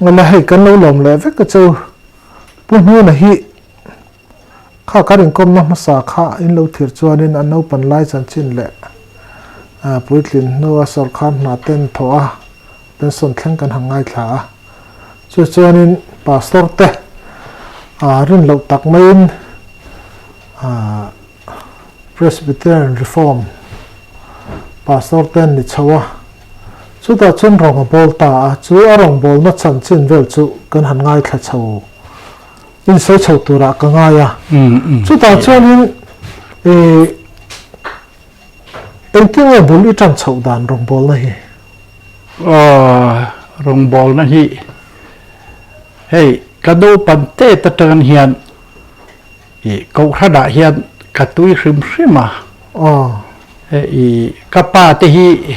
Ngala hei kan lo lawm leh vek a chu. Pu Hnuna hi kha kan inkawmna hmasa kha in lo thir chuanin a naupan lai chanchin leh puitlin hnua sawrkar hna ten thawh a pension thleng kan han ngaithla a. Chu chuanin pastor te rin loh tak maiin Presbyterian Reform Pastor te an ni chho a, chutah chuan rawng a bawl ta a, chu a rawngbawlna chanchin vel chu kan han ngaithla chho insawi chho turah ka ngai a, chutah chuanin ih engtin nge bul i tan chhoh dan rawngbawlna hi? Aw, rawngbawlna hi hei ka naupan tet atangin hian I Kohhranah hian ka tui hrim hrim a. I ka pa te hi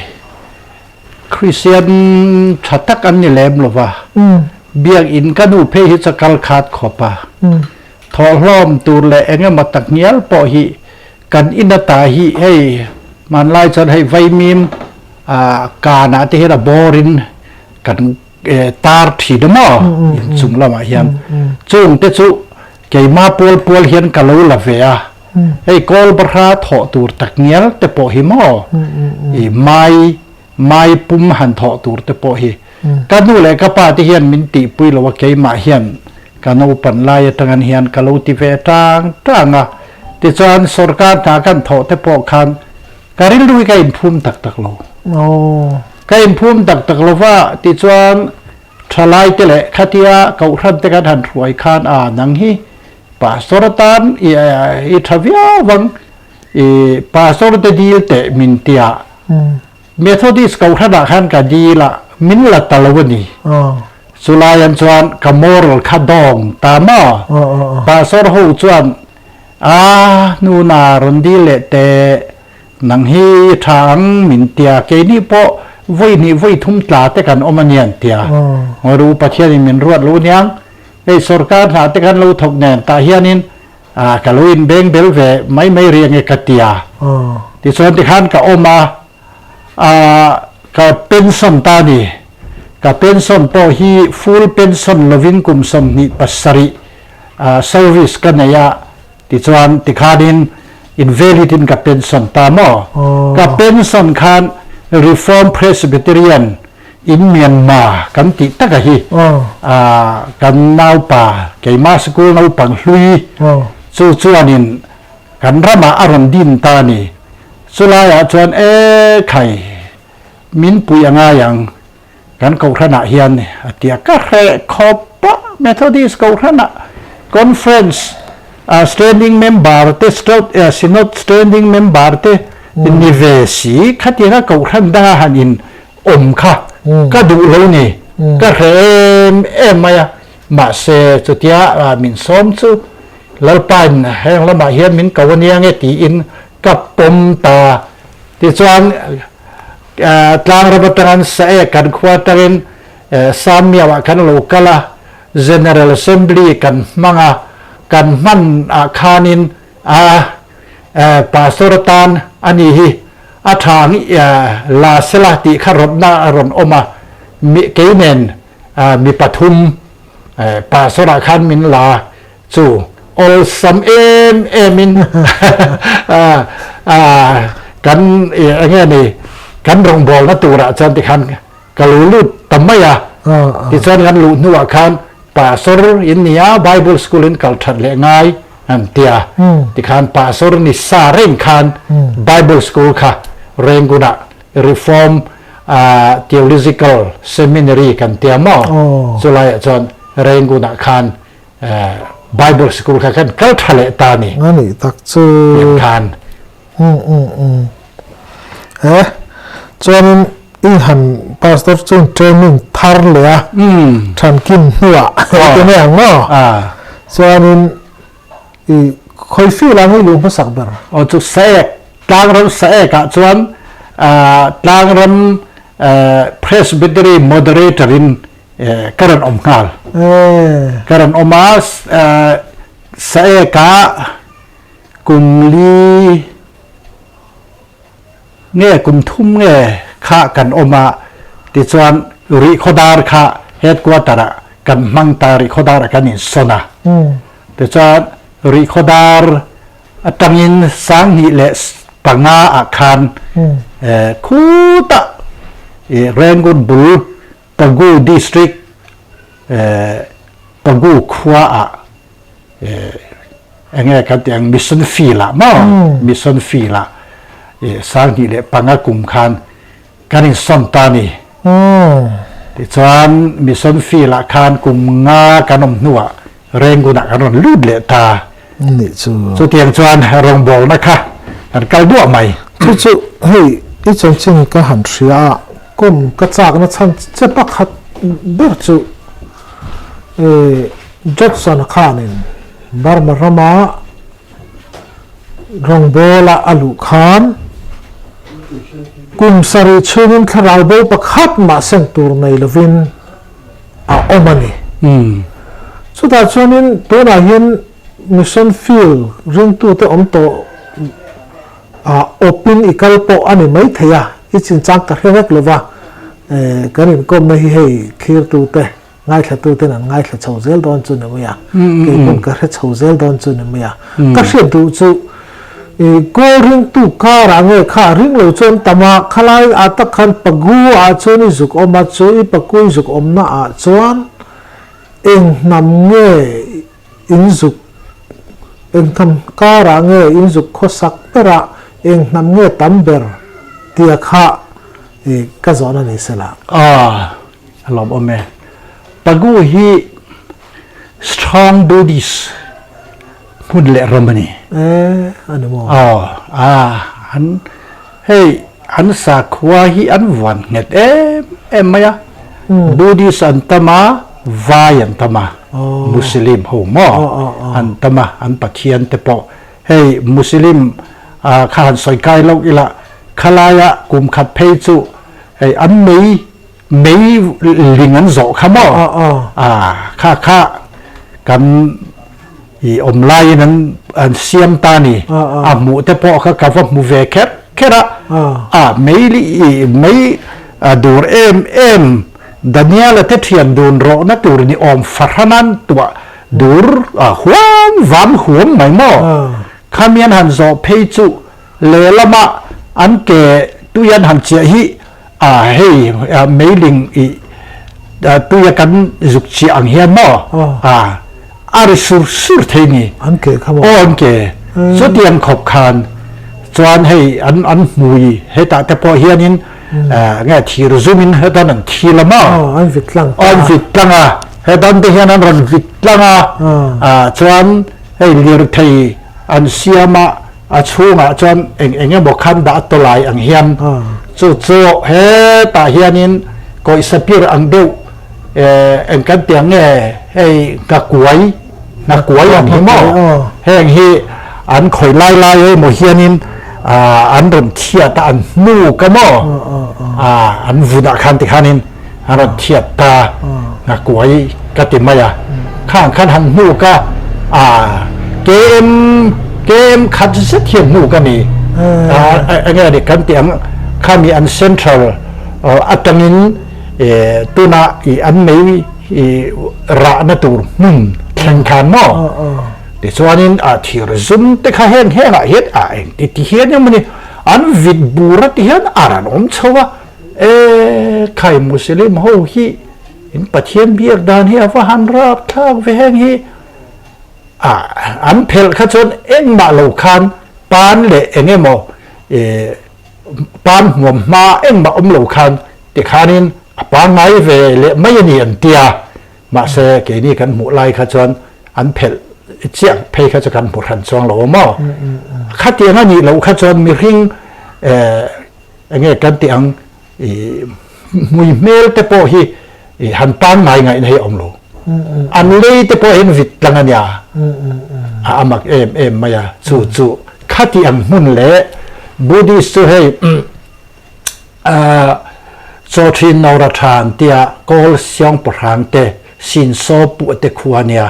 Kristian tha tak an ni lem lo va. Biakinn ka nu phei hi chu kal khat khawp a. Thawhhlawm tur leh eng emaw tak ngial pawh hi kan in ata hi hei hmanlai chuan hei vaimim kanah te hian a bawrin kan tar thin a maw inchung lamah hian. Chungte chu Keimah pual pual hian ka lo la ve a, hei kawl bahra thawh tur tak ngial te pawh hi maw, i mai mai pum han thawh tur te pawh hi ka nu leh ka pa te hian min tihpui lo a, keimah hian ka naupan lai atangin hian ka lo ti ve tang tang a, tichuan sorkar hna kan thawh te pawh khan ka rilru hi ka inphum tak tak lo, ka inphum tak tak lo va, tichuan Thalai te leh khatia kohhran te kan han hruai khan a nang hi pastor atan i i tha viau vang i pastor te dil teh min tia Methodist kohhran ah khan ka dil a min la ta lo a ni chulai an chuan ka moral kha dawng ta maw pastor ho chuan a hnuna rawn dil leh teh Nang hi tha ang min tia, keini pawh vawi hnih vawi thum tla te kan awm a ni an tia. Ngawi Pathian in min ruat lo niang, hei sorkar hna te kan lo thawk nen tah hianin ka lo in beng bel ve mai mai rih ange ka tia. Tichuan tikhan ka awm a, ka pension ta a ni. Ka pension pawh hi full pension lovin kum 27 service ka nei a, Tichuan tikhanin invalid in ka pension ta maw? Ka pension khan Reformed Presbyterian in Myanmar kan tih taka hi kan naupa keimah sikul naupang hlui chu chuanin kan ramah a rawn din ta a ni. Chulaiah chuan e khai min puih a ngai ang Kan Kohhranah hian a tia ka hreh khawp a, Methodist Kohhranah Conference Standing Member te Synod Standing Member te ni ve si, khatianga Kohhran danga han in awm kha ka duh lo ni, ka hreh em em mai a, mahse chutia min sawm chu Lalpain heng lamah hian min ko ania nge tiin ka pawm ta, tichuan Tlangram atangin Saek kan khua atangin Samiau ah kan lo kal a, General Assembly kan hmang a, kan hman ah khanin a Pastor atan a ni hi a tha ang la sela tih kha rawtna a rawn awm a, kei nen mi pathum Pastor ah khan min la chu awlsam em em in kan enge ni kan rawngbawlna turah chuan tikhan ka lo lut ta mai a tichuan kan luh hnuah khan pastor in nia bible school in kal that leh ngai an tia tikhan pastor ni sa reng khan bible school kha Rangoon-ah reform theological seminary kan tia maw chulaiah chuan Rangoon-ah khan Bible school kha khan kal tha leh ta ni. Nga nih tak chu. Tiang khan. Eh, chuanin i han pastor chu training thar leh a. Than kim hnuah ti mai ang maw? Chuanin i khawi field ah nge i luh hmasak ber? Aw chu Saek, tlangram Saek ah chuan tlangram Presbytery moderator in ka rawn awm nghal. Ka rawn awm a, Saek-ah kum li nge kum thum nge kha kan awm a, tichuan Rihkhawdar kha Headquarter ah kan hmang ta Rihkhawdar ah kan insawn a. Tichuan Rihkhawdar atangin 2005 ah khan khutah Rangoon bul Pagu District Pagu khua ah enge kan tih ang Mission Field ah maw Mission Field ah 2005 kum khan kan insawn ta ni. Tichuan Mission Field ah khan kum nga kan awm hnuah Rangoon ah kan rawn lut leh ta. Nih chu. Chutiang chuan rawngbawlna kha kan kal duah mai. Chu chu hei i chanchin ka han hria a, kawm ka chakna chhan che pakhat ber chu Judson-a khanin Burma rama Rawngbawla a luh khan kum sarih chhungin thlarau bo pakhat mah seng tur nei lovin a awm a ni. Chutah chuanin tunah hian Mission Field ringtute awm tawh ah awpin i kal pawh a ni maithei a, i chinchang ka hre vek lova, kan inkawmna hi hei thlirtute Ngaithlatuten an ngaithla chho zel dawn chu ni mai a, kei pawn ka hre chho zel dawn chu ni mai a. Ka hriat duh chu i kawl ringtu karah nge kha ring lo chu an tam a, khalai ah tak khan pagu ah chuan i zuk awm a, chu i paku i zuk awmna ah chuan eng hnam nge in zuk, eng hnam karah nge in zuk khawsak ber a, eng hnam nge tam ber tia kha i ka zawhna ni sela. Aw. A lawm awm e. Pagu hi strong Buddhist hmun leh ram a ni. E, a ni maw? Aw, a, an, hei, an sakhua hi an vuan nghet em em mai a. Buddhist an tam a, Vai an tam a, Muslim ho maw an tam a, an pathian te pawh. Hei, Muslim kha han sawi kai loh ila, khalaia kum khat phei chu hei an mei Mei ling an zawh kha maw? Kha kha kan i awm laiin an an siam ta ni. A hmuh te pawh kha ka va hmu ve kher kher a. A mei i mei dur em em Daniela te thian dun rawhna tur ni awm fahran an tuah dur huam vam huam mai maw? Khami an han zawh phei chu lehlamah an ke tui an han chiah hi A hei meiling i tuia kan zuk chiah ang hian maw a a ri sur sur thei ni. An ke kha maw? Aw an ke. Chutiang khawp khan chuan hei an an hmui hetah te pawh hianin nge thir zumin hetan an thil a maw? Aw an vit tlang ta. An vit tlang a, hetan te hian an rawn vit tlang a, chuan hei lirthei an siam a, A chhungah chuan eng eng emaw khan dah tawlai ang hian chu chu hetah hianin kawihsa pir ang deuh eng kan ti ang nge hei nghakuai nghakuai ang hi maw heng hi an khawi lai lai emaw hianin an rawn thiat a an hnuk a maw an vunah khan tikhanin an rawn thiat ta nghakuai ka ti mai a khang khan han hnuk a a km km khat zet hian hnuk a ni enge ni kan tih ang khami an central atangin tuna i an mei i rahna tur hmun thleng khan maw tichuanin a thir zum te kha heng hengah hian a eng ti ti hian emawni an vit bur a ti hian a rawn awm chho a. E khai Muslim ho hi in Pathian biak dan hi a va han rap thlak ve heng hi a an phelh kha chuan engmah lo khan pan leh eng emaw e pan hmuam hma engmah awm lo khan tikhanin a pangngai ve leh mai a ni an tia mahse keini kan hmuh lai kha chuan an phelh chiah phei kha chu kan hmu hran chuang lo maw khatiang a nih loh kha chuan mihring e Enge kan tih ang i hmui hmel te pawh hi i han pangngai ngaihna hi a awm lo. An lei te pawh hian vit tlang a nia. A amak em em mai a. Chu chu khati ang hmun leh Buddhist chu hei chaw thin no ra tha an tia kawl siang pahrang te sin saw puh te khu a nia.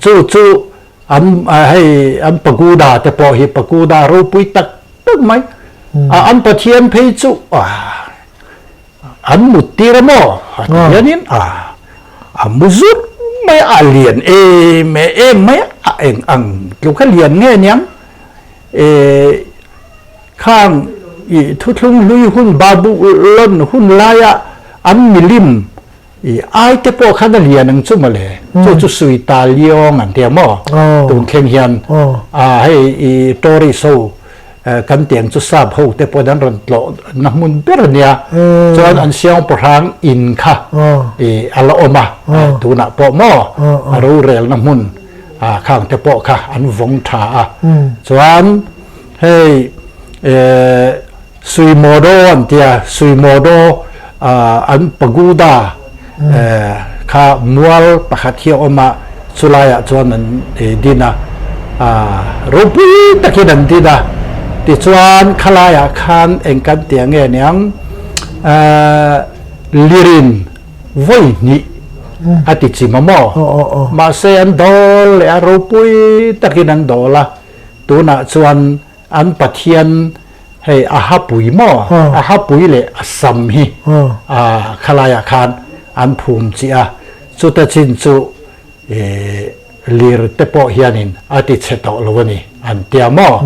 Chu chu an hei an pagoda te pawh hi pagoda ropui tak tak mai a an Pathian phei chu an mut tir a maw a ti hianin a. A mu zut mai a, a lian em em mai a, a eng ang tluk a lian nge niang? E khang i thuthlung hlui hun Babulon hun laia an milim i ai te pawh khan a lian ang chu mawle. Chu chu sui ta liong an tia maw? Tun thleng hian a hei i tourist ho kan tiang chu sap ho te pawh an rawn tlawh na hmun ber a nia. Chuan an siangpahrang in kha i a la awm a, tunah pawh maw a rorelna hmun a khang te pawh kha an vawng tha a. Chuan hei Suimodo an tia, Suimodo an pagoda kha mual pakhat hi a awm a, chulaiah chuan an din a, ropui takin an din a. Tichuan khalaiah khan eng kan tia nge niang lirin vawi hnih a ti chim a maw? Mahse an dawl leh a, ropui takin an dawl a, tunah chuan an Pathian hei a hapui maw? A hapui leh a sam hi khalaiah khan an phum chiah a, chuta chin chu lir te pawh hianin a ti chhe tawh lo a ni an tia maw?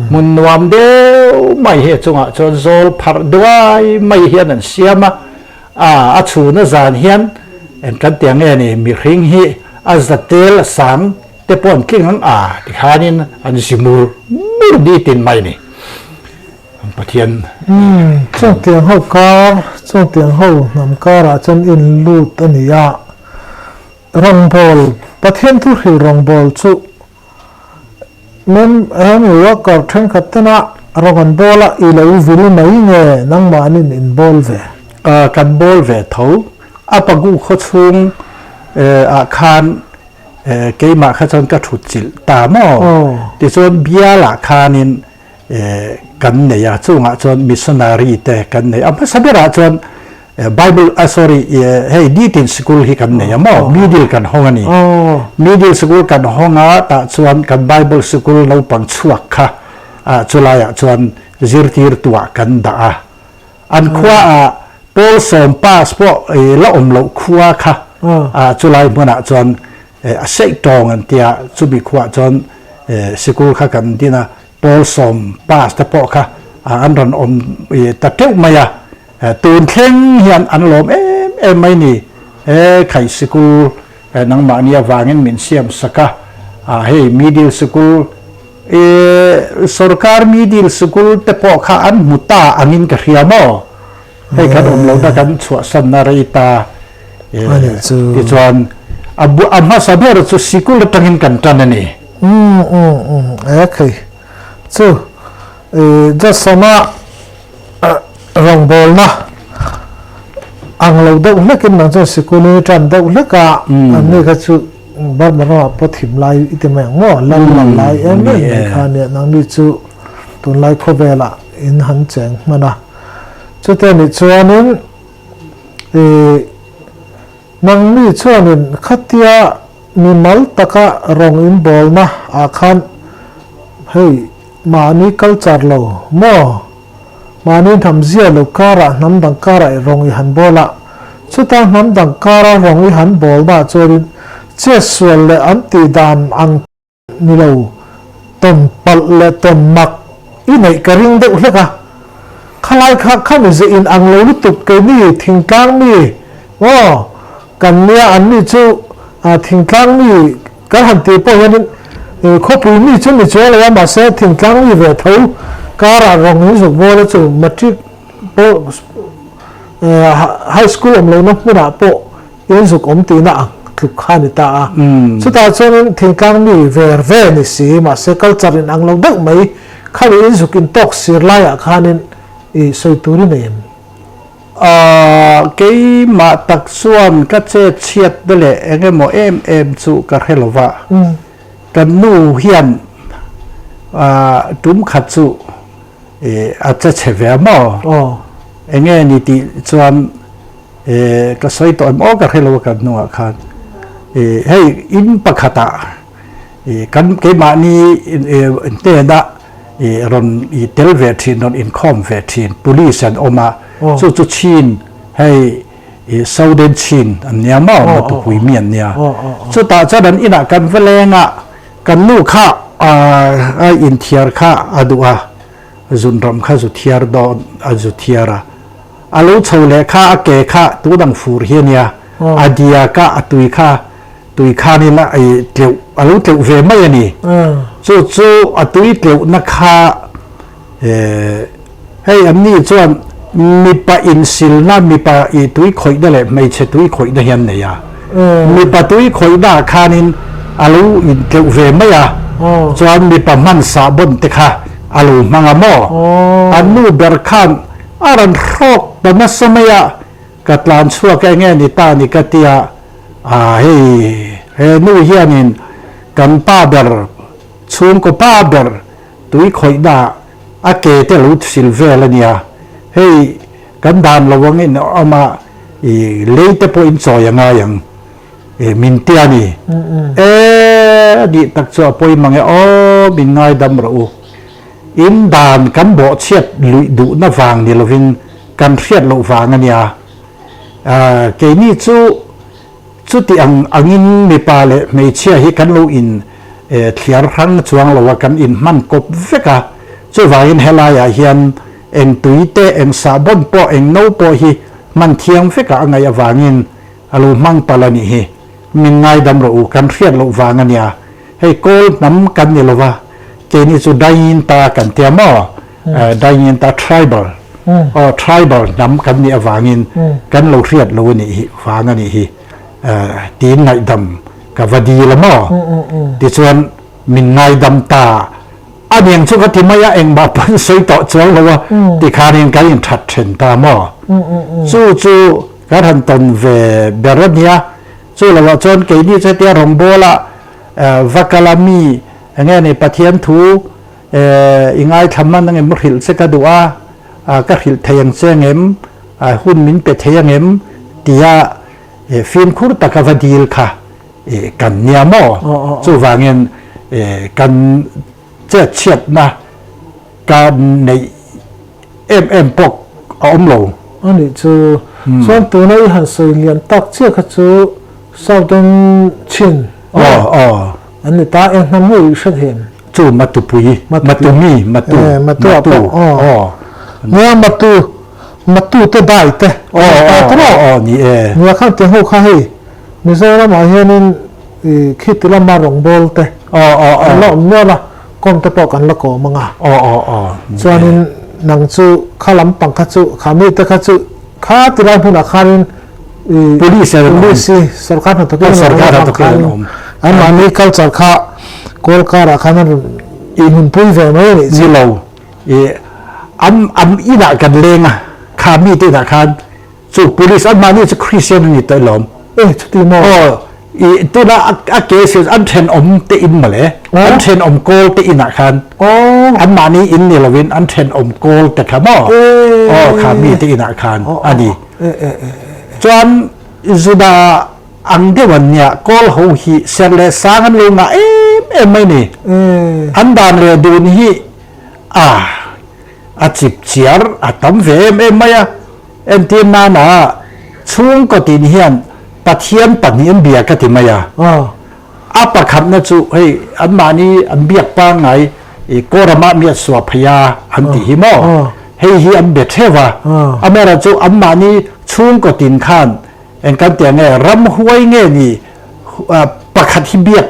Hmun nuam deuh mai hi a chungah chuan zawl pharh duai mai hian an siam a, a chhuna zan hian eng kan tia nge ni mihring hi a zatel a sang te pawh an tling ang a tikhanin an zi mur mur ni tin mai ni an Pathian. Chung tiang ho kar, chung tiang ho hnam karah chuan in lut a ni a, Rawngbâwl, Pathian thu hril rawngbâwl chu mem hemi worker thenkhat tena rawng an bâwl a, i lo vil mai nge nangmahnin in bâwl ve? Kan bâwl ve tho. A pagu khaw chhung ah khan keimah kha chuan ka thut chilh ta maw? Tichuan bialah khanin kan nei a, chungah chuan missionary te kan nei a, hmasa berah chuan Bible ah sorry hei nitin sikul hi kan nei a maw, middle kan hawng a ni. Middle sikul kan hawng a, tah chuan kan Bible sikul naupang chhuak kha chulaiah chuan zirtirtuah kan dah a. An khua ah pawl sawm pass pawh la awm loh khua kha chulai hmunah chuan a seih tawng an tia, chumi khuah chuan sikul kha kan din a, pawl sawm pass te pawh kha an rawn awm ta teuh mai a, tun thleng hian an lawm em em mai ni, he khai sikul nangmahni avangin min siam sak a, hei middle sikul sorkar middle sikul te pawh kha an hmu ta angin ka hria maw? Hei kan awm lohna kan chhuahsanna rei ta tichuan a hmasa ber chu sikul atangin kan tan a ni. E khei chu Jasama rawngbawlna ang lo deuh hlekin nang chuan sikul i tan deuh hlek a, anni kha chu Burma ramah pawh thim lai i ti mai ang maw, lal lal lai em em mai kha nia nangni chu tunlai khawvelah in han cheng hman a. Chute nih chuanin ih nangni chuanin khatia mimal taka rawng inbawlna ah khan hei mahni culture lo maw mahni hnam zia lo karah hnam dang karah i rawng i han bawl a, chuta hnam dang kara rawng i han bawlna ah chuanin chetsual leh an tih dan ang Ni lo, tawn palh leh tawn mak i neih ka ring deuh hlek a. Khalai kha kha mize in ang lo lutuk keini thingtlang mi aw kan nia an ni chu thingtlang mi kan han tih pawh hianin khawpui mi chu ni chuang lo a mahse thingtlang mi ve tho karah rawng in zuk bawl a chu matric pawh high school awm lohna hmunah pawh In zuk awm tihna ang tluk kha a ni ta a. Chutah chuanin thingtlang mi ver ve ni si, mahse culture in ang lo deuh mai khami in zuk in tawk sir laiah khanin i sawi tur i nei em? Keimah tak chuan ka chet chhiatna leh eng emaw em em chu ka hre lo va. Kan nu hian tum khat chu a che chhe ve a maw? Eng nge ni tih chuan E, ka sawi tawh em aw ka hre lo a kan hnungah khan. E, hei in pakhatah e, kan keimahni hnena e, rawn i tel ve thin, rawn inkhawm ve thin police an awm a, chu chu chin hei I Southern Chin an nia maw Matupui mi an nia. Chutah chuan an inah kan va leng a, kan nu kha a inthiar kha a duh a, zunram kha zu thiar dawn a zu thiar a. A lo chho leh kha a ke kha tun ang fur hi a nia, a diak a, a tui kha tui khanin a tleuh a lo tleuh ve mai a ni. Chu chu a tui tleuhna kha Hei an ni chuan mipa insilna, mipa i tui khawihna leh hmeichhe tui khawihna hi an nei a. Mipa tui khawihna ah khanin a lo intleuh ve mai a, chuan mipa hman sahbawn te kha a lo hmang a maw? An nu ber khan a rawn hrawk ta nasa mai a, ka tlan chhuak e nge ni ta ni ka ti a, a hei he nu hianin kan pa ber, chhungkaw pa ber Tui khawihna a ke te lo sil vel a nia, hei kan dan lo angin a awm a, i lei te pawh in chawi a ngai ang i min ti a ni. E a nih tak chu a pawi mang e aw min ngaidam rawh u. In dan kan bawhchhiat luih duhna vang ni lovin kan hriat loh vang a nia. Keini chu Chuti ang angin mipa leh hmeichhia hi kan lo in thliar hrang chuang lo a, kan in hman kawp vek a. Chuvangin helaiah hian eng tui te, eng sahbawn pawh, eng no pawh hi hman thiang vekah a ngaih avangin a lo hmang palh a nih hi. Min ngaidam rawh u, kan hriat loh vang a nia. Hei kawl hnam kan ni lo va, keini chu Daingin ta kan tia maw? Daingin ta tribal, aw tribal hnam kan nih avangin kan lo hriat lo a nih hi, vang a nih hi tiin ngaihdam ka va dil a maw? Tichuan min ngaidam ta a niang chu ka ti mai a, engmah pawn sawi tawh chuang lo a, tikhanin kan inthat then ta maw? Chu chu kan han tawn ve ber a nia. Chu lovah chuan keini chu hetia rawngbawla va kal a mi enge ni Pathian thu i ngaithla man angem hrilh che ka duh a, ka hrilh thei ang che angem, hun min pe thei angem tia fimkhur taka va dil kha kan nia maw? Chuvangin kan chetchhiatna ka neih em em pawh a awm lo. A nih chu. Chuan tuna i han sawi lian tak chiah kha chu Southern Chin an ni ta eng hnam nge i hre thei em? Chu Matupui, Matumi, Matu, Matu ah pawh aw. Nia Matu, Matu te dai te an ni ta tawh. Aw ni e. Nia khan tiang ho kha hei Mizoram ah hianin i khiti lama rawngbawl te an la awm nual a. Kawm te pawh kan la kawm ang a. Aw aw aw. Chuanin nang chu kha lampang kha chu kha mi te kha chu kha ti lai hmunah khanin i Police an awm. Police hi sorkar hnathawk in Sorkar hnathawk in an awm. An mahni culture kha kawl karah khan an rawn inhunpui ve mai a nih chu. Ni lo. I an an inah kan leng a kha mi te inah khan Chu police an mahni chu Christian an ni tawh lawm. Eh chuti maw? Aw i tuna a case hi an thenawm te in mawle. An thenawm kawl te inah khan. Aw. An mahni in ni lovin an thenawm kawl te kha maw? Eh. Aw kha mi te inah khan a ni. Chuan Juda ang deuh an nia kawl ho hi ser leh sang an lo ngah em em mai ni. An dan leh dun hi a a chip chiar a tam ve em em mai a. Entir nana chhungkaw tin hian Pathian pahnih an bia ka ti mai a. A pakhatna chu hei anmahni an biak pangngai i Kawramah mi a suah phei a an tih hi maw? Hei hi an be theuh a. Amaherawhchu anmahni chhungkaw tin khan eng kan tih ang nge ramhuai nge ni pakhat hi biak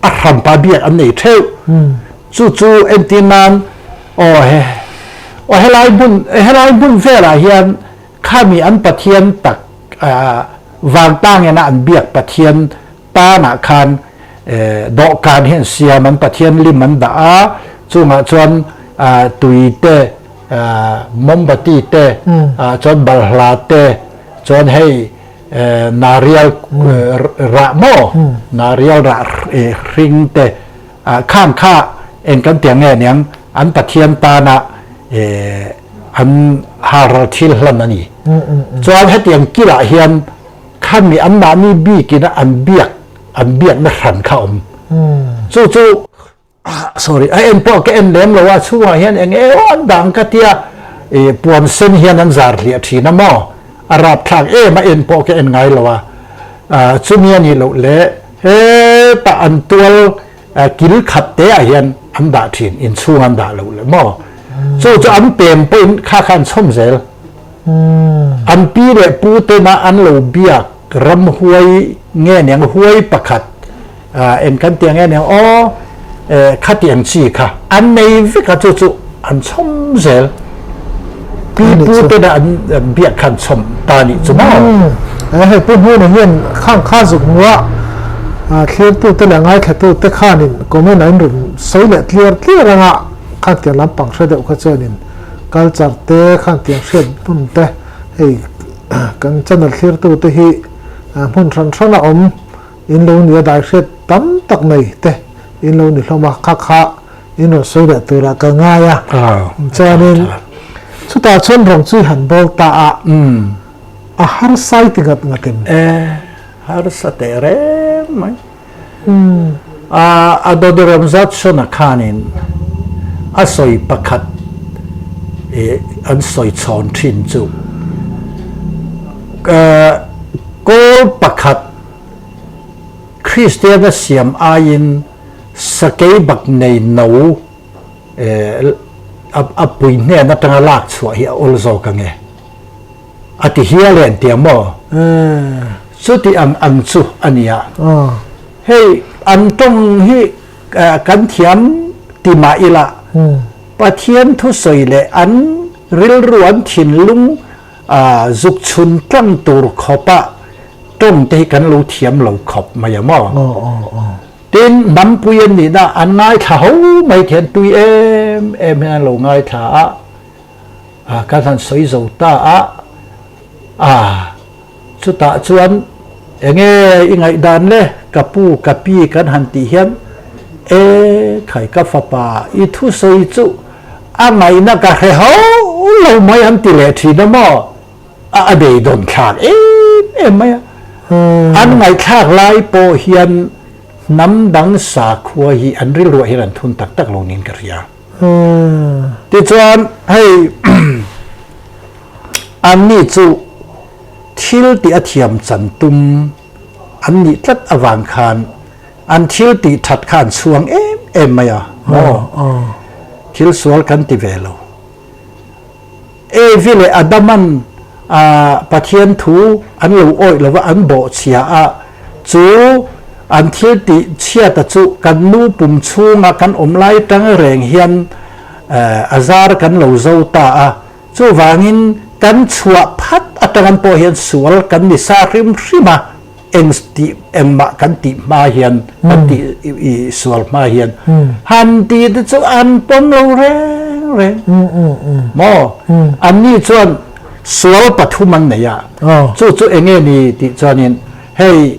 a hrampa biak an nei theuh. Chu chu entir nan aw he aw helai hmun helai hmun velah hian khami an Pathian tak vantlang ena an biak Pathian tanah khan dawhkan hi an siam an Pathian lim an dah a chungah chuan tui te mombati te chuan balhla te chuan hei Narial rah maw? Narial rah hring te khang kha eng kan ti ang nge niang an Pathian tana an halral thil hlan a ni. Chuan hetiang kilah hian khami anmahni bikin a an biak an biakna hran kha a awm. Chu chu Sorry, a en pawh ka en lem lo a, chhungah hian eng emaw an dang ka tia, i puan sen hian an zar hliah thin a maw? A rapthlak em a en pawh ka en ngai lo a, chumi a nih loh leh hetah an tual kil khat te ah hian an dah thin, inchhung an dah loh leh maw? Chu chu an pem pawhin kha kha an chhawm zel. An pi leh pu tena an lo biak ramhuai nge niang huai pakhat eng kan tih ang nge niang aw khati ang chi kha an nei vek a chu chu an chhawm zel. Pi pu tena an biak kha an chhawm ta nih chu maw? Hei pu Hmuna hian khang kha zuk hmuh a thlirtute leh ngaithlatute khanin comment a inrawn sawi leh tliar tliar anga khan tiang lampang hre deuh kha chuanin Culture te khan tiang hriat hmun te hei kan channel thlirtu te hi hmun hran hran a awm in lo ni a dai hriat tam tak nei te in lo ni hlawm a kha kha in rawn sawi leh turah ka ngai a chuanin chutah chuan rawng chu i han bawl ta a a harsa i ti ngat ngat em? E harsa teh reng mai. A Dodiram Judson-a khanin a sawi pakhat an sawi chhawn thin chu Kawl pakhat Kristiana siam aiin sakei bak nei no a pui hnen atanga lak chhuah hi a awl zawk ange. A ti hial e an ti ang maw? Chuti ang ang chu a ni a. Hei an tawng hi kan thiam ti mah ila Pathian thusawi leh an rilru an thinlung zuk chhun tlang tur khawpa tawng te hi kan lo thiam lo khawp mai a maw? Tin, hnampui an nihna an ngaithla ho mai thian tui em em hian an lo ngaithla a. A ka han sawi zo ta a, a chutah chuan enge i ngaihdan le ka pu ka pi kan han tih hian e khai ka fapa i thusawi chu a ngaihna ka hre ho lo mai an ti leh thin a maw a a beidawn thlak em em mai a, an ngaihthlak lai pawh hian hnam dang sakhua hi an rilruah hian an thun tak tak lo niin ka hria. Tichuan, hei anni chu thil tih a thiam chan tum an nih tlat avang khan an thil tih that kha an chhuang em em mai a, maw? Thil sual kan ti ve lo. Evi leh Adaman Pathian thu an lo awih lova an bawhchhia a, chu an thil tih chhiata chu kan nu pum chhunga kan awm lai tang reng hian a zar kan lo zo ta a, chuvangin kan chhuah phat atang pawh hian sual kan ni sa hrim hrim a, eng tih engmah kan tih hma hian kan tih i sual hma hian han ti te chu an pawm lo reng reng maw anni chuan sual pathum an nei a chu chu enge ni tih chuanin hei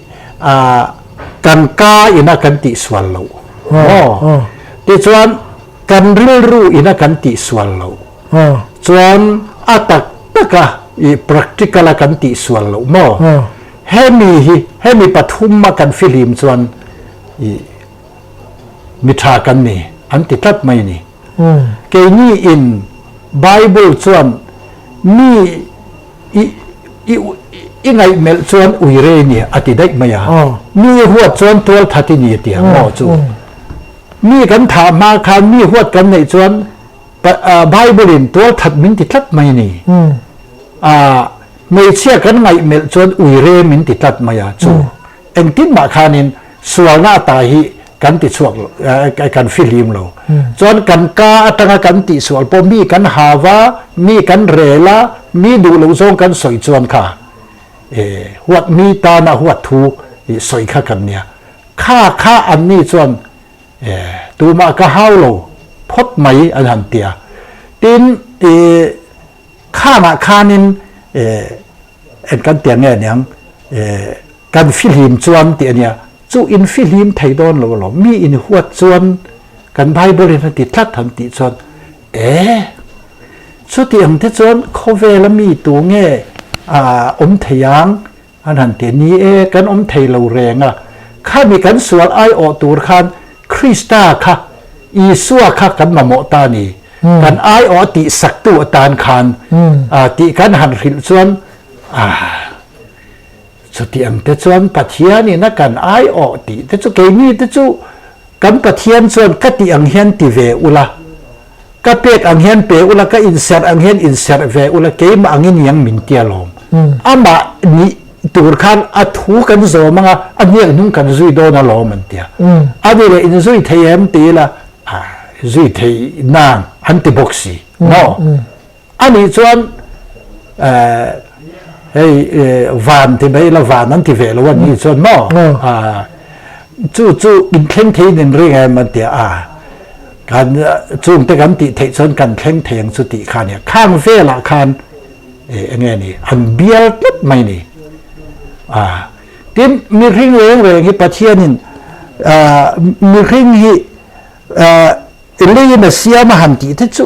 kan ka ina kan tih sual lo maw tichuan kan rilru ina kan tih sual lo Chuan a tak taka i practical a kan tih sual loh maw? Hemi hi hemi pathum a kan fihlim chuan i mi tha kan ni an ti tlat mai a ni. Keini in Bible chuan mi i i i ngaihmelh chuan uire ni a ti daih mai a. Mi i huat chuan tualthat i ni a ti ang maw chu? Mi kan thah hma khan mi huat kan neih chuan Bible in tualthat min ti tlat mai a ni. Hmeichhia kan ngaihmelh chuan uire min ti tlat mai a, chu engtin mah khanin sualna ata hi kan ti chhuak lo, kan fihlim lo. Chuan kan ka atanga kan tihsual pawh mi kan hava, mi kan rel a, mi duh loh zawng kan sawi chuan kha huat mi tana huat thu sawi kha kan nia. Kha kha anni chuan Tumah ka hau lo phawt mai an han ti a. Tin, i khanah khanin eng kan ti ang nge niang, kan fihlim chuan tih a nia. Chu in fihlim thei dawn lo alawm. Mi in huat chuan kan Bible in a ti tlat han tih chuan, e, chuti ang te chuan khawvela mi tu nge awm thei ang? An han ti, Ni e, kan awm thei lo reng a, khami kan sual aiawh tur khan Krista kha, Isua kha kan mamawh ta a ni. Kan aiawh a tihsaktu atan khan tih kan han hrilh chuan A, chuti ang te chuan Pathianin a kan aiawh tih te chu keini te chu kan Pathian chuan ka tih ang hian ti ve ula, ka pek ang hian pe ula, ka inserh ang hian inserh ve ula, keimah angin iang min ti alawm. Amah nih tur khan a thu kan zawm anga a hniak hnung kan zui dawn alawm an ti a. A ni leh inzui thei em ti ila, a zui thei nang an ti bawk si maw? A nih chuan hei van ti mai ila van an ti ve lo a nih chuan maw? Chu chu inthleng thei in ring em an ti a, kan chungte kan tih theih chuan kan thleng thei ang chu tih kha a nia. Khang velah khan enge ni an bial tlat mai ni. Tin mihring reng reng hi Pathianin mihring hi Leiin a siam a han tih te chu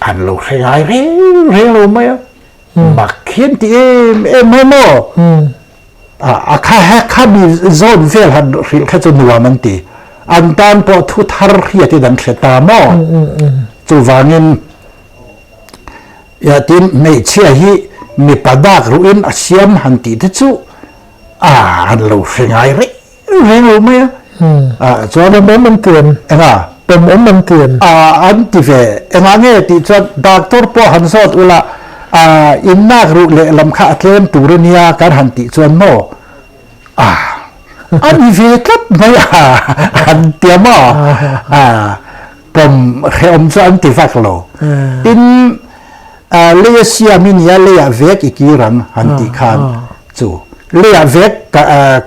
an lo hre ngai reng reng lo mai a. Mak hian ti em em mai maw? A kha he kha mi zawn vel han hrilh kha chu nuam an ti. An tan pawh thu thar hriatin an hre ta maw? Chuvangin ya tin hmeichhia hi mipa dak ruhin a siam han tih te chu a an lo hre ngai reng reng lo mai a. Ah chuan Pawm awm an ti em? Enga? Pawm awm an ti em? Ah an ti ve. Engah nge tih chuan doctor pawh han zawt ula ah in nak ruh lehlam kha a tlem tur a nia kan han tih chuan maw ah a ni ve tlat mai a han ti a maw ah pawm hrehawm chu an ti vak lo. Tin ah lei a siam i nia leiah vek i kir ang han tih khan Chu leiah vek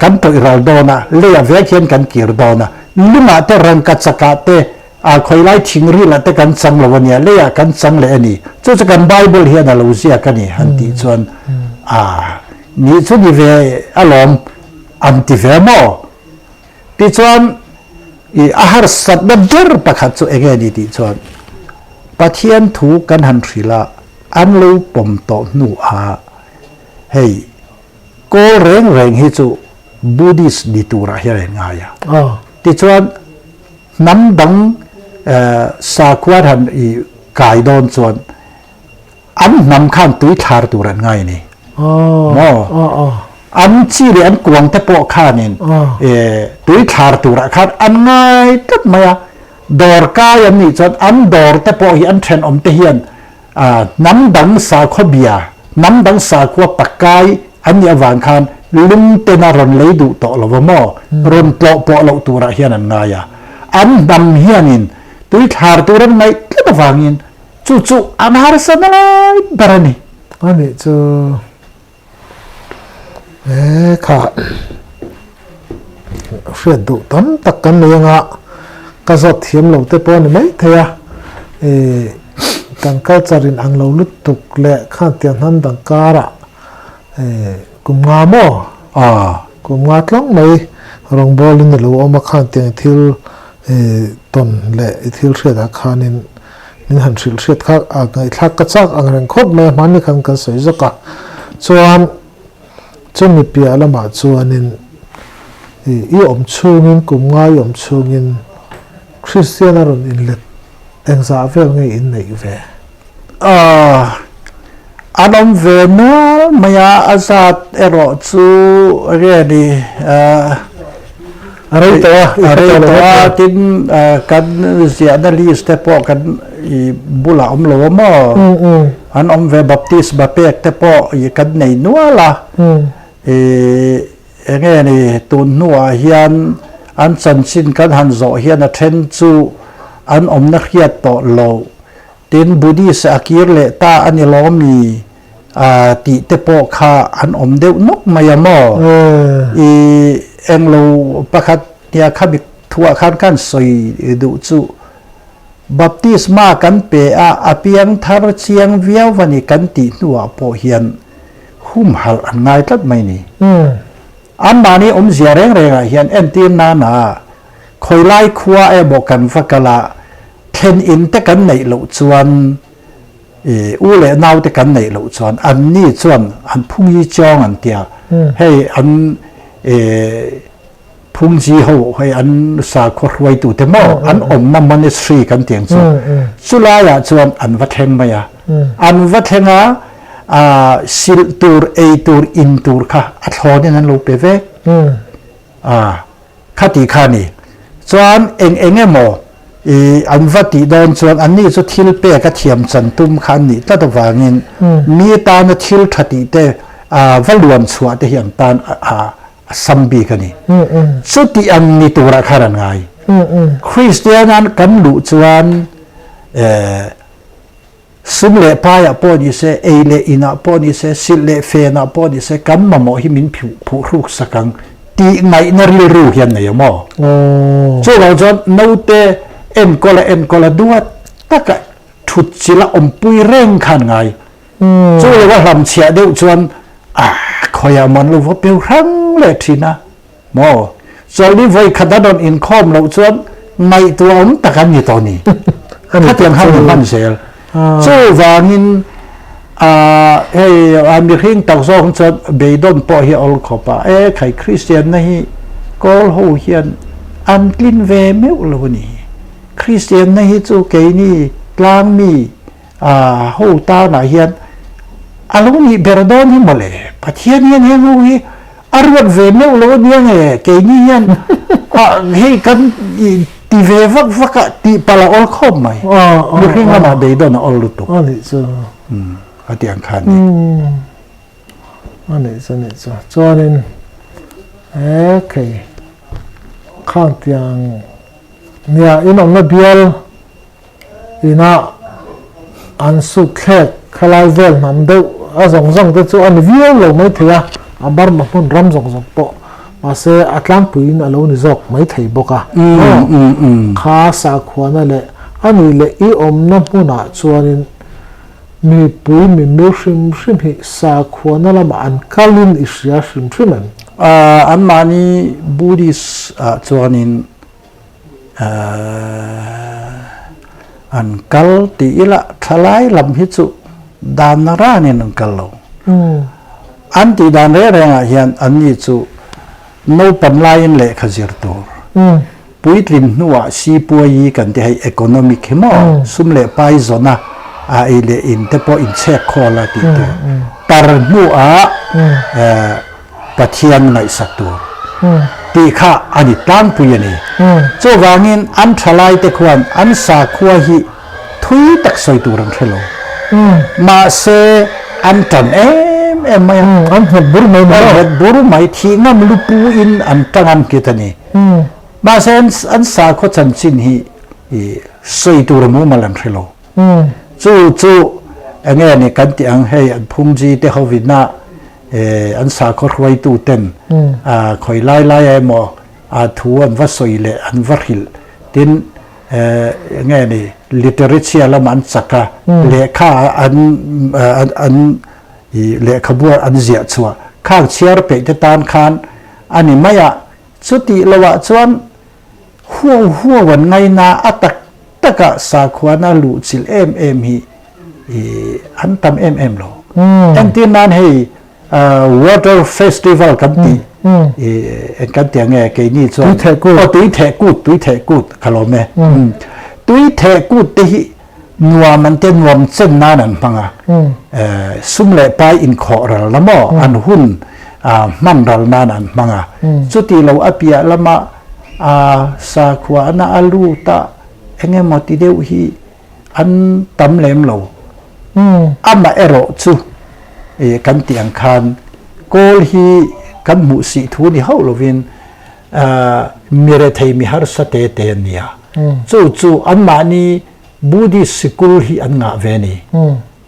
kan tawih ral dawn a, leiah vek hian kan kir dawn a, lungah te rangka chakah te khawilai thingrilah te kan chang lo a nia, leiah kan chang leh a ni. Chu chu kan Bible hian a lo ziak a ni han tih chuan a nih chu ni ve alawm an ti ve maw? Tichuan i a harsatna ber pakhat chu enge ni tih chuan Pathian thu kan han hrilh a, an lo pawm tawh hnuah Hei kawl reng reng hi chu Buddhist ni turah hian a inngai a. Tichuan hnam dang sakhua han i kai dawn chuan an hnam khan tui thlar tur an ngai a ni. Maw? An chi leh an kuang te pawh khanin tui thlar turah khan an ngai tlat mai a. Dawr kai an nih chuan an dawr te pawh hi an thenawm te hian Hnam dang sakhua bia, hnam dang sakhua pakai an nih avang khan lung tena rawn lei duh tawh lo va maw? Rawn tlawh pawh loh turah hian an ngai a. An hnam hianin tui thlar tur an ngaih tlat avangin chu chu an harsa na lai ber a ni. A nih chu he kha hriat duh tam tak kan nei anga ka zawt thiam lo te pawh a ni mai thei a, ih kan culture in ang lo lutuk leh khan tiang hnam dang karah ih kum nga maw kum nga tlawng mai rawngbawl in a lo awm a khan tiang thil ih tawn leh i thil hriat ah khanin Min han hrilh hriat kha a ngaihthlak ka chak ang reng khawp mai a, hmanni khan kan sawi zawk a. Chuan chumi piah lamah chuanin i awm chhungin, kum ngai i awm chhungin Kristian a rawn inlet engzah vel nge in neih ve? Aw, an awm ve nual mai a, a zat erawh chu enge ni A rei tawh a, a rei tawh a, tin kan ziahna list te pawh kan i bulah awm lo a maw? An awm ve baptisma pek te pawh i kan nei nual a, i enge ni tun hnuah hian an chanchin kan han zawh hian a then chu an awmna hriat tawh loh. Tin, Buddhist a kir leh ta a ni lo mi tih te pawh kha an awm deuh nawk mai a maw? I englo pakhat nia kha mi thuah khan kan sawi duh chu baptisma kan pe a, a piang thar chiang viau a ni kan tih hnuah pawh hian humhalh an ngai tlat mai ni. Anmahni awmzia reng rengah hian entir nana khawilai khua emaw kan va kal a, Thlen in te kan neih loh chuan i u leh nau te kan neih loh chuan an ni chuan an phungyi chawng an tia hei an i phungji ho hei an sakhaw hruaitu te maw an awmna monastery kan tiang chu chulaiah chuan an va thleng mai a an va thleng a. Silh tur, ei tur, in tur kha a thlawnin an lo pe vek. A, khati kha a ni. Chuan eng eng emaw i an va tih dawn chuan anni chu thil pek a thiam chan tum kha an nih tlat avangin mi tana thil tha tih te va luan chhuah te hi an tan a sam bik a ni. Chuti ang ni turah khan an ngai. Kristian an kan luh chuan Sum leh paiah pawh ni se, ei leh inah pawh ni se, silh leh fenah pawh ni se, kan mamawh hi min phuhruk sak ang tih ngaihna rilru hian nei a maw? Chuvang chuan naute enkawla enkawla duat taka thut chila awmpui reng khan ngai. Chu lo a hlamchhiah deuh chuan a khawiah maw an lo va peu hrang leh thin a maw? Chawlhni vawi khat a rawn inkhawm loh chuan ngaihtuah awm tak an ni tawh ni. Khatiang khan ni hman zel. Chuvangin hei a mihring tak zawk chuan beidawn pawh hi a awl khawp a, e khai Kristianna hi kawl ho hian an tlin ve meuh lo a ni. Kristianna hi chu keini tlangmi ho tanah hian a lo nih ber dawn hi mawle. Pathian hian heng ho hi A ruat ve meuh lo a nia nge keini hian hei kan ti ve vak vak a tih palh a awl khawp mai. Mihring lamah beidawn a awl lutuk. A nih chu. A tih ang kha a ni. A nih chu a nih chu. Chuanin he khei khang tiang nia inawmna bial Inah an suk thlek khalai vel hnam deuh a zawng zawng te chu a ni viau lo mai thei a, a Burma hmun ram zawng zawng pawh mahse a tlangpuiin a lo ni zawk mai thei bawk a. Kha sakhuana leh a nih leh i awmna hmunah chuanin mipui mimir hrim hrim hi sakhuana lamah an kalin i hria hrim hrim em? Anmahni Buddhist ah chuanin An kal ti ila thalai lam hi chu dan ranin an kal lo. An tih dan reng rengah hian anni chu naupan laiin lehkha zir tur, puitlin hnuah sipuai kan ti hei economic hi maw sum leh pai zawna a ei leh in te pawh inchhek khawl a tih tur, tar hnuah Pathian ngaihsak tur tih kha a ni tlangpui a ni. Chuvangin an thalaite khuan an sakhua hi thui tak sawi tur an hre lo. Mahse an tan em em mai a. An nghet bur mai maw? An nghet bur mai, thih ngam lupu in an tang an nghet a ni. Mahse an sakhua chanchin hi sawi tur a mumal an hre lo. Chu chu enge ni kan tih ang hei an phungji te hovina an sakhaw hruaitu ten khawi lai lai ah emaw thu an va sawi leh an va hrilh tin enge ni literature lamah an chak a lehkha an an lehkhabu an ziah chhuah khang chhiar peih te tan khan a ni mai a chutih loh ah chuan huau huau an ngaina a tak taka sakhuana luhchilh em em hi an tam em em lo. Entir nan hei water festival kan ti eng kan ti ange keini chuan tui theh kut oh tui theh kut tui theh kut ka lawm e tui theh kut te hi nuam an te nuam chen nan an hmang a sum leh pai inkhawh ral na maw an hun hman ral nan an hmang a chuti lo a piah lama sakhua na a lut a engemaw ti deuh hi an tam lem lo. Amaherawh chu kan tih ang khan kawl hi kan hmuh sih thu ni hauh lovin mi rethei mi harsa te te an ni a. Chu chu anmahni Buddhist sikul hi an ngah ve a ni.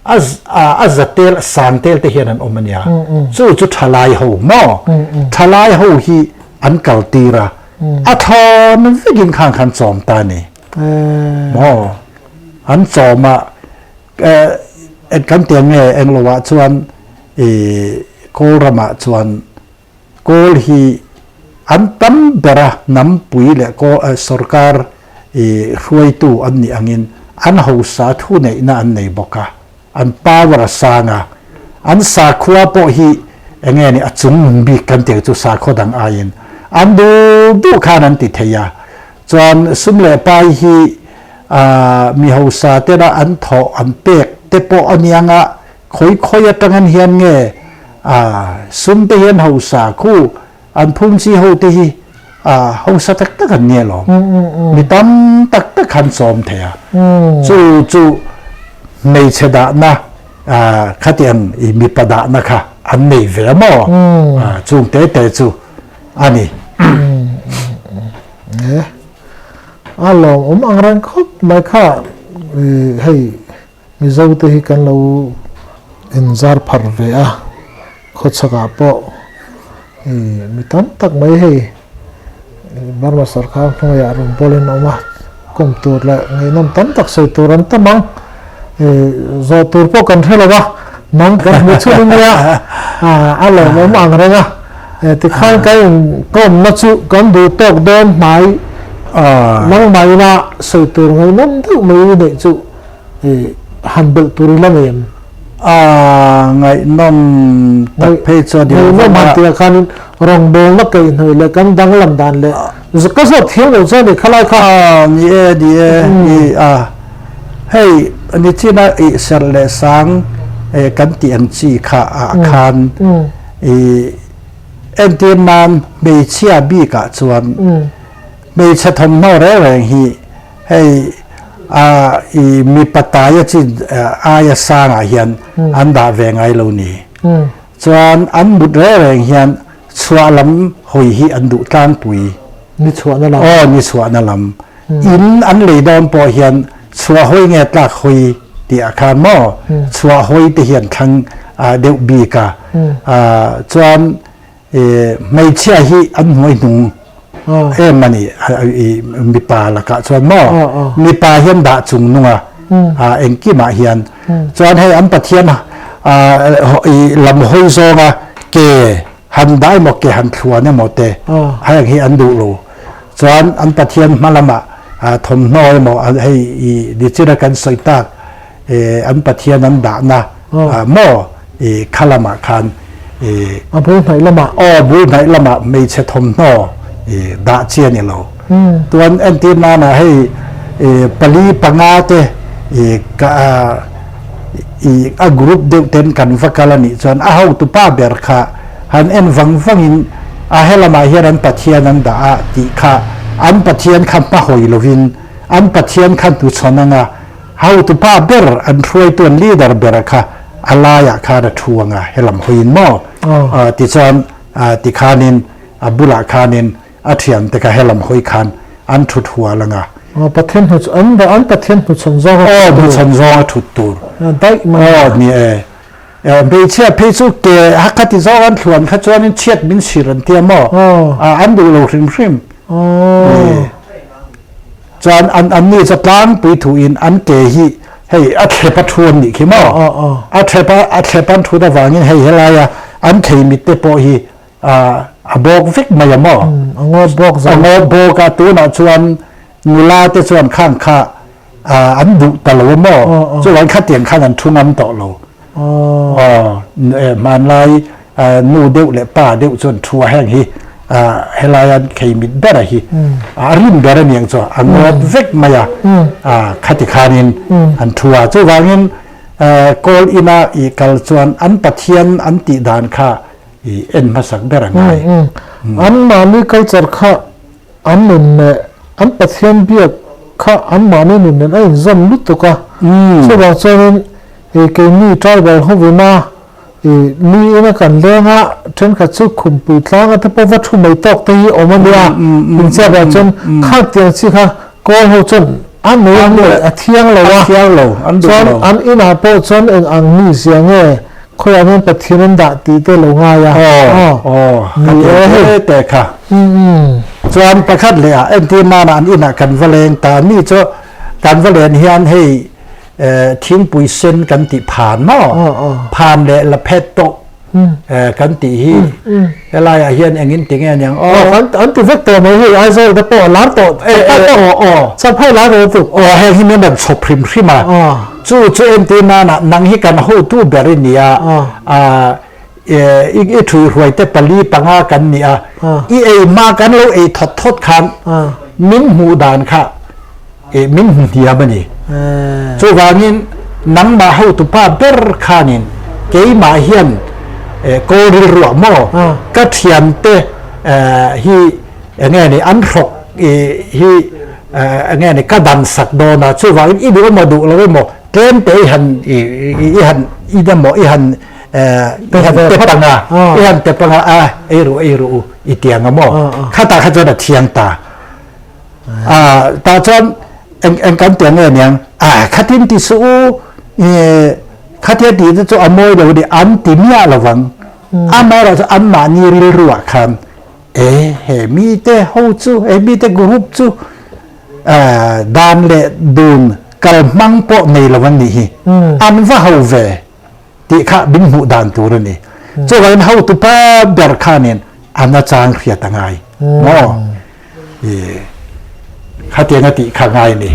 A za tel a sang tel te hian an awm a nia. Chu chu thalai ho maw? Thalai ho hi an kal tir a, a thlawn vekin khang khan chawm ta a ni. Maw? An chawm a, kan ti ang nge englo ah chuan i Kawl ramah chuan Kawl hi an tam ber a, hnampui leh sorkar i hruaitu an nih angin an hausa thuneihna an nei bawk a, an power a sang a, an sakhua pawh hi enge ni a chungnung bik kan tih chu sakhua dang aiin an duh duh khan an ti thei a, chuan sum leh pai hi mi hausa tena an thawh an pek te pawh a niang a. Khawi khawi atangin hian nge sum te hian hausa khu an phung chi ho te hi hausa tak tak an ni alawm. Mi tam tak tak han sawm thei a. Chu chu hmeichhe dahna khatiang i mipa dahna kha an nei ve a maw? Chung te te chu a ni. A lawmawm ang reng khawp mai kha hei Mizo te hi kan lo inzar phar ve a, khawchhakah pawh mi tam tak mai hei Burma sarkar hnuaiah rawn bawlin a awm a, kawm tur leh ngaihnawm tam tak sawi tur an tam ang, zawh tur pawh kan hre lo a, nang kan hmu chhun ania a lawmawm ang reng a, tikhan kan inkawmna chu kan duh tawk dawn hnai nangmah ina sawi tur ngaihnawm deuh mai neih chu. Han belh tur i la nei em? A ngaihnawm tak phei chuan i Ngaihnawm han tihah khanin rawngbawlna kaihhnawih leh kan danglam dan leh ka zawt thiam lo chuan i khalai kha. A ni e, ni e, i a hei nichina i serh leh sang kan tih ang chi kha ah khan i entir nan hmeichhia bikah chuan hmeichhe thawmhnaw reng reng hi Hei a i mipa taia chin aia sangah hian an dah ve ngai lo ni. Chuan an mut reng reng hian chhuah lam hawi hi an duh tlangpui. Ni chhuahna lam. Aw ni chhuahna lam. In an lei dawn pawh hian chhuah hawi nge tlak hawi tih ah khan maw chhuah hawi te hi an thlang deuh bik a. Chuan Hmeichhia hi an hnuai hnung em a ni mipa lakah chuan maw mipa hian dah chung nung a engkimah hian chuan hei an Pathian lam hawi zawnga ke han dah emaw ke han thluan emaw te heng hi an duh lo chuan an Pathian hma lamah thawmhnaw emaw hei nichina kan sawi tak an Pathian an dahna maw kha lamah khan a bul hnaih lamah aw bul hnaih lamah hmeichhe thawmhnaw dah chi a ni lo tuan entir nana hei pali panga te a group deuh ten kan va kal a nih chuan a hotupa ber kha han en vang vangin a helamah hian an Pathian an dah a tih kha an Pathian kha hmahawi lovin an Pathian kha hnuchhawn anga Hotupa ber an hruaitu an leader bera kha a laiah khan a thu anga helam hawiin maw tichuan tikhanin a bulah khanin a thiante kha helam hawi khan an thut hual anga. Pathian hnu an an Pathian hnuchhawn zawng a thut tur. Aw hnuchhawn zawng a thut tur. Daih mai. Aw ni e. Hmeichhia phei chu ke khati zawng an thluan kha chuanin chhiat min sir an tia maw an duh lo hrim hrim. Chuan an anni chu tlangpui thuin an ke hi hei a thlep a thu an nih khi maw? A thlep a a thlep an thut avangin hei helaia an thei mit te pawh hi a bawk vek mai a maw? A ngaw bawk zo. A ngaw bawk a tunah chuan nula te chuan khang kha an duh ta lo a maw? Chuvangin khatiang khan an thu ngam tawh lo. Aw, hmanlai nu deuh leh pa deuh chuan thu a heng hi helai an khei mit ber a hi a rim ber a niang chu a ngawt vek mai a khati khanin an thu a chuvangin kawl ina i kal chuan an Pathian an tih dan kha i en hmasak ber a ngai. An mahni culture kha an nun leh an Pathian biak kha an mahni nun nen a inzawm lutuk a, chuvang chuanin i keini tribal hovina i mi ina kan leng a, thenkhat chu khumpui tlang ate pawh va thu mai tawk te hi awm a nia, inchhiat ah chuan khatiang chi kha kawl ho chuan a nei ang leh a thiang lo a, chuan an inah pawh chuan eng ang mi zia nge Khawiah hian Pathian an dah tih te lo ngai a. Aw, ni e hei te kha. Chuan pakhat leh ah entir nana an inah kan va leng ta mi chu kan va len hian hei thingpui sen kan tih phan maw? Phan leh la phet tawh kan tih hi helai ah hian engin ti nge aniang aw. An ti vek tawh mai hei Aizawl te pawh a lar tawh. Aw, Champhai lar tawh lutuk. Aw, heng hi min rawn chhawp hrim hrim a. Chu chu entir nana nang hi kan hotu ber i ni a, i thuihruai te pali panga kan ni a, i ei hma kan lo ei thawt thawt khan min hmuh dan kha min hmu hniam a ni. Chuvangin nangmah hotupa ber khanin Keimah hian kawl rilruah maw ka thiante hi enge ni an hrawk hi enge ni ka dan sak dawn a, chuvangin i duh emaw duh lo emaw tlem te i han i han in emaw i han i han tep anga i han tep anga a ei ru ei ru i ti anga maw khatah kha chuan a thiang ta a tah chuan eng eng kan ti ang nge niang a khatin ti suh u khatia tih te chu a mawi lo ni an ti miah lovang amaherawh chu anmahni rilruah khan E, he mite ho chu, he mite group chu dan leh dun kal hmang pawh nei lo an nih hi. An va ho ve tih kha min hmuh dan tur a ni. Chuvangin hotupa ber khanin an a chang hriat a ngai maw? Khatiang a tih kha ngai ni.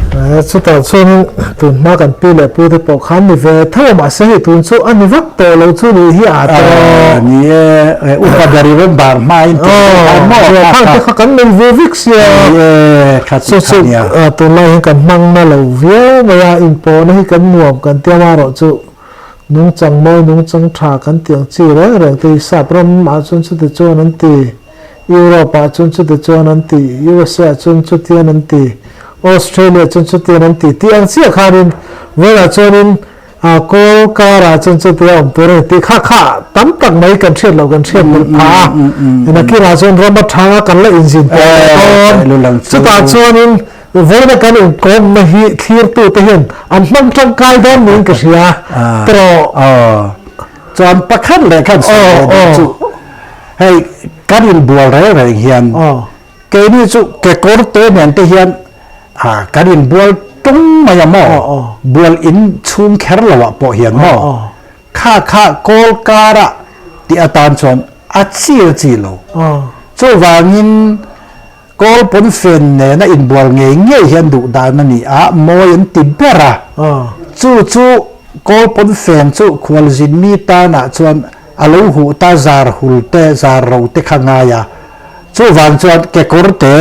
Chutah chuan tun hma kan pi leh pu te pawh khan ni ve tho a, mahse hei tun chu a ni vak tawh lo chu nih hi a tawh. Ni e, upa ber i rawn bar hma in tih theih khan maw? Khang te kha kan nei ve vek sia. Ni e, kha tih kha nia. Tunlai hian kan hmang na lo viau mai a, inpawhna hi kan nuam kan tia marawh chu nungchang mawi nungchang tha kan tih ang chi reng reng te hi sap ram ah chuan chuti chuan an ti. Europe ah chuan chuti chuan an ti, USA ah chuan chutian an ti, Australia chuan chutian an ti tih ang chiah khanin vawilah chuanin kawl karah chuan chutia awm tur a ni tih kha kha tam tak mai kan hriat loh kan hriat belh phah a, nakinah chuan ram atanga kan la inzin pawh leh dawn. Chutah chuanin vawiina kan inkawmna hi thlirtute hian an hmang tangkai dawn niin ka hria tawh. Chuan pakhat leh khan sawi ve duh chu. Hei kan inbual reng reng hian keini chu kekawr te nen te hian kan inbual tung mai a maw? Bual in chhung kher lo ah pawh hian maw? Kha kha kawl kara tih atan chuan a chi a chi lo. Chuvangin kawl pawnfen nena inbual ngei ngei hian duh dan a ni a, mawi an ti ber a. Chu chu kawl pawnfen chu khualzin mi tanah chuan A lo huh ta zar hul te zar ro te kha ngai a, chuvang chuan kekawr te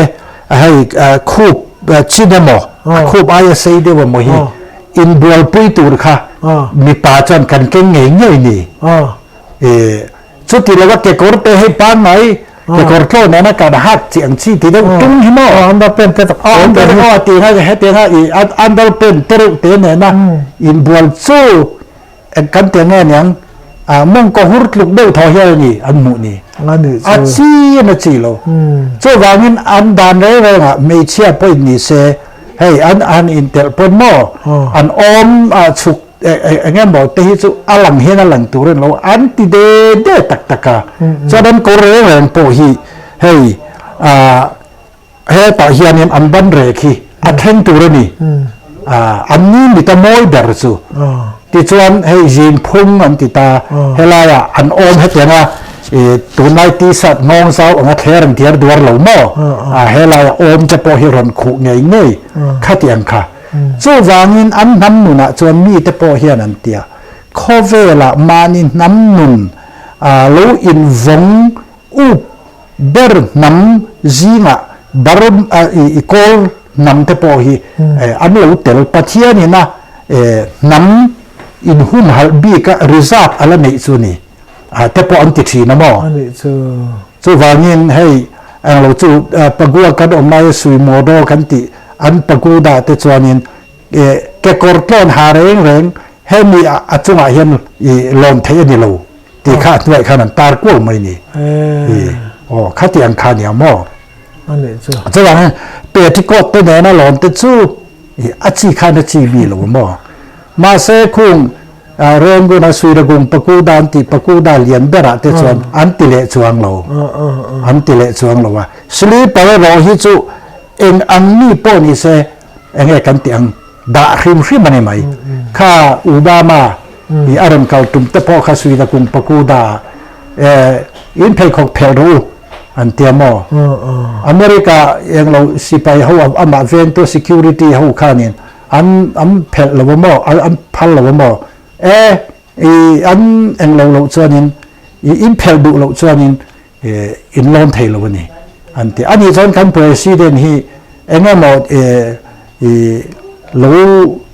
hei khup chin emaw a khup aia sei deuh emaw hi inbualpui tur kha mipa chuan kan keng ngei ngei ni. Chuti lova kekawr te hei pangngai kekawr tlaw nena kan hak chi ang chi ti deuh tung hi maw? Underpant te tak te hi. Hetianga i underpant te reuh te nena inbual chu Eng kan ti nge niang, mawngkaw hur tluk deuh thaw hian a ni an hmuh ni. A chi in a chi lo. Chuvangin an dan reng rengah hmeichhia pawhin ni se, hei an han intelh pawn maw, an awm chhuk eng emaw te hi chu a lang hian a lang tur a ni lo, an ti de de tak tak a. Chuan an kawr reng reng pawh hi hei Hetah hianin an ban rek hi a thleng tur a ni. An ni mit a mawi ber chu. Tichuan hei zin phung an ti ta, helaiah an awm hetiang a, tunlai t-shirt nghawng zau anga thler an diar duar lo maw? Helaiah awm te pawh hi rawn khuh ngei ngei khatiang kha. Chuvangin an hnam nunah chuan mite pawh hian an tia, khawvelah mahni hnam nun lo invawng Up ber hnam zingah bar i kawl hnam te pawh hi an lo tel. Pathianin a hnam inhumhalh bik a reserve a la neih chu ni te pawh an ti thin a maw? Chuvangin hei englo chu Pagua kan awm laia Suimodo kan tih an pagoda te chuanin kekawr tlawn ha reng reng hemi a chungah hian i lawn theih a ni lo. Tih kha a hnuaih khan an tar kuau mai ni. Aw khati ang kha nia maw? Chuvangin petticoat te nena lawn te chu a chi khan a chi mi lo maw? Mahse khung Renguna Suiragung Pakuda an tih Pakuda lian berah te chuan an ti leh chuang lo. An ti leh chuang lo a. Slipper erawh hi chu eng ang mi pawh ni se enge kan tih ang dah hrim hrim a ni mai. Kha Obama i a rawn kal tum te pawh kha Suida kum paku da in pheikhawk phelh rawh u an tia maw? America eng lo sipai ho amah vengtu security ho khanin an an phelh lo a maw an phal lo a maw? E i an eng lo loh chuanin i in phelh duh loh chuanin in lawn thei lo a ni an ti. Ani chuan kan president hi eng emaw i lo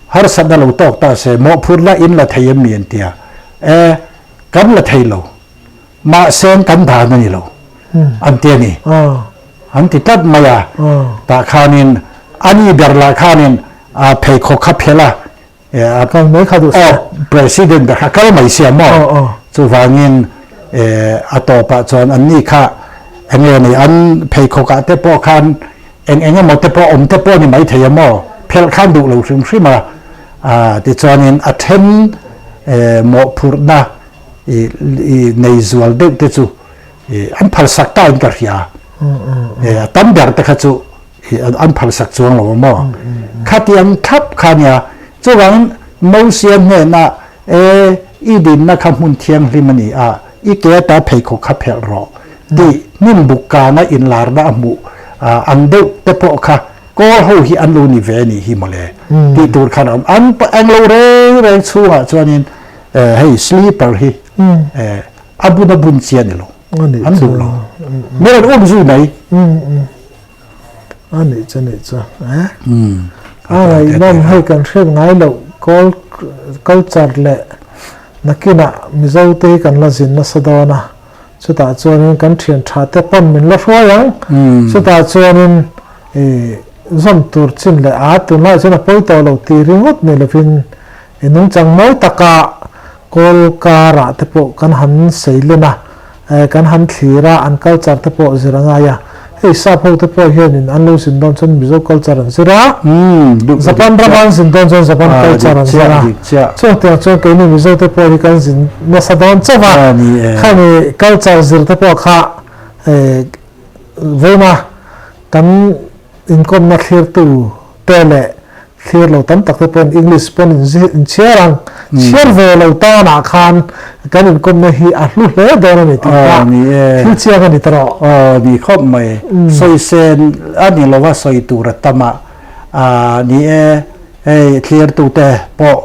harsatna lo tawk ta se mawhphurhna in la thei em mi an ti a. E. Kan la thei lo. Mahse kan dan a ni lo an ti a ni. An ti tlat mai a. Tah khanin ani ber lah khanin a pheikhawk kha phelh a. Kal mai kha duh sia. President ber kha kal mai sia maw? Chuvangin a tawpah chuan anni kha eng nge ni an pheikhawkah te pawh khan eng eng emaw te pawh awm te pawh ni maithei a maw? Phelh khan duh lo hrim hrim a. Tichuanin a then mawhphurhna i nei zual deuh te chu an phalsak ta in ka hria. A tam ber te kha chu an phalsak chuang lo maw? Khatiang thlap kha nia. Chuvangin Mosia hnenah e i dinna kha hmun thianghlim a ni a, i ke ata pheikhawk kha phelh rawh tih hnim buk kana inlarna a hmuh ang deuh te pawh kha Kawl ho hi an lo ni ve anih hi mawle tih tur khan a awm. An englo reng reng chhungah chuanin hei sleeper hi a bun a bun chi a ni lo. An duh lo. Mi rawn um zui mai. A nih chu nih chu. A ngaihnawm hei kan hriat ngai loh kawl culture leh nakinah Mizo te hi kan la zin nasa dawn a. Chutah chuanin kan thian tha te pawn min la hruai ang. Chutah chuanin i zawm tur chin leh a tunlaiah chuan a pawi tawh lo tih ringawt ni lovin i nungchang mawi taka kawl karah te pawh kan han sei len a, kan han thlir a, an culture te pawh zir a ngai a. Hei sap ho te pawh hianin an lo zin dawn chuan Mizo culture an zir a, Japan rama an zin dawn chuan Japan culture an zir a, chung tiang chuan keini Mizo te pawh hi kan zin nasa dawn chauh a, khami culture zir te pawh kha vawiina kan inkawmna thlirtu te leh Thlir lo tam tak te pawhin English pawn in chhiar ang. Chhiar ve lo tanah khan kan inkawmna hi a hlu hle dawn a ni tih kha thil chiang a ni ta rawh. Aw ni khawp mai. Sawi sen a ni lova sawi tur a tam a. Ni e, hei thlirtute pawh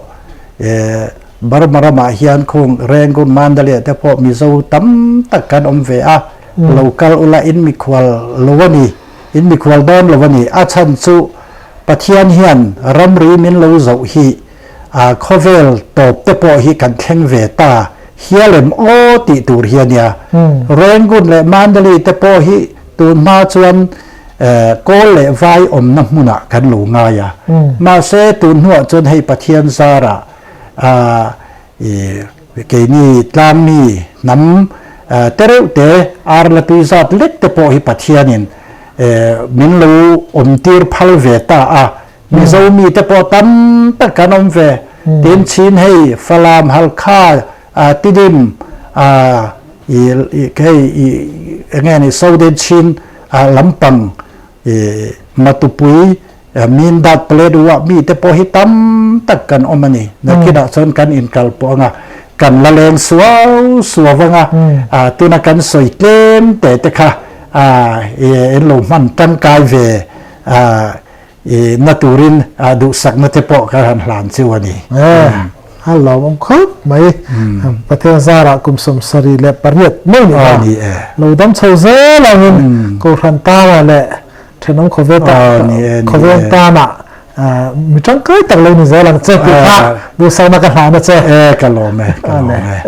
Burma ramah hian khung Rangoon Mandalay te pawh Mizo tam tak kan awm ve a. Lo kal ula in mikhual lo a ni. In mikhual dawn lo a ni. A chhan chu Pathian hian ramri min lo zoh hi a khawvel tawp te pawh hi kan thleng ve ta hial em aw tih tur hi a nia. Rangoon leh Mandalay te pawh hi tun hma chuan kawl leh vai awmna hmunah kan lo ngai a. Mahse tun hnuah chuan hei Pathian zarah I keini tlangmi hnam te reuh te ar la tui zat lek te pawh hi Pathianin min lo awmtir phal ve ta a, Mizo mi te pawh tam tak kan awm ve. Tin chin hei Falam Halkha Tidim hei enge ni Southern Chin lampang Matupui Min dat plet u a mi te pawh hi tam tak kan awm a ni. Nakinah chuan kan inkal pawh anga kan la leng suau suau anga tuna kan sawi tlem te te kha in lo hman tangkai ve na turin duhsakna te pawh ka han hlan chu a ni. A lawmawm khawp mai. Pathian zarah kum 78 mai ni ta. Lo dam chho zel angin Kohhran tana leh Thenawm khawvel tak khawvel tana mi tangkai tak lo ni zel ang che tih kha duhsakna ka hlan a che. E ka lawm e ka lawm e.